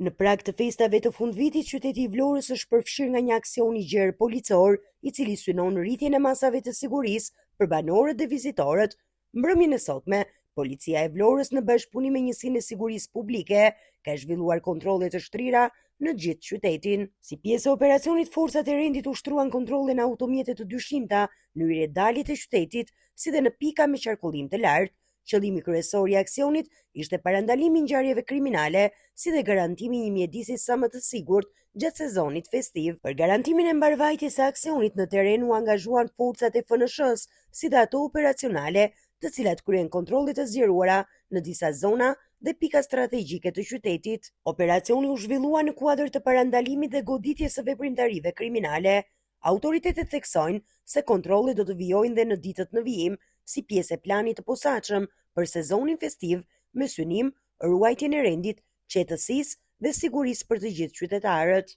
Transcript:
Në prag të festave të fundvitit, qyteti i Vlorës është përfshirë nga një aksion i gjerë policor, i cili synon rritjen e masave të sigurisë për banorët dhe vizitorët. Mbrëmjen e sotme, Policia e Vlorës në bashkëpunim me Njësinë e Sigurisë Publike ka zhvilluar kontrolle të shtrira në gjithë qytetin. Si pjesë e operacionit, forcat e rendit ushtruan kontrolle në automjete të dyshimta në hyrje-daljet e qytetit, si dhe në pika me qarkullim të lartë. Qëllimi kryesor i aksionit ishte parandalimi i ngjarjeve kriminale, si dhe garantimi i një mjedisi sa më të sigurt gjatë sezonit festiv. Për garantimin e mbarëvajtjes së aksionit në terren u angazhuan forcat e FNSH-së, si dhe ato operacionale, të cilat kryen kontrolle të zgjeruara në disa zona dhe pika strategjike të qytetit. Operacioni u zhvillua në kuadër të parandalimit dhe goditjes së veprimtarive kriminale. Autoritetet theksojnë se kontrollet do të vijojnë dhe në ditët në vijim si pjesë e planit të posaçëm për sezonin festiv me synim ruajtjen e rendit, qetësisë dhe sigurisë për të gjithë qytetarët.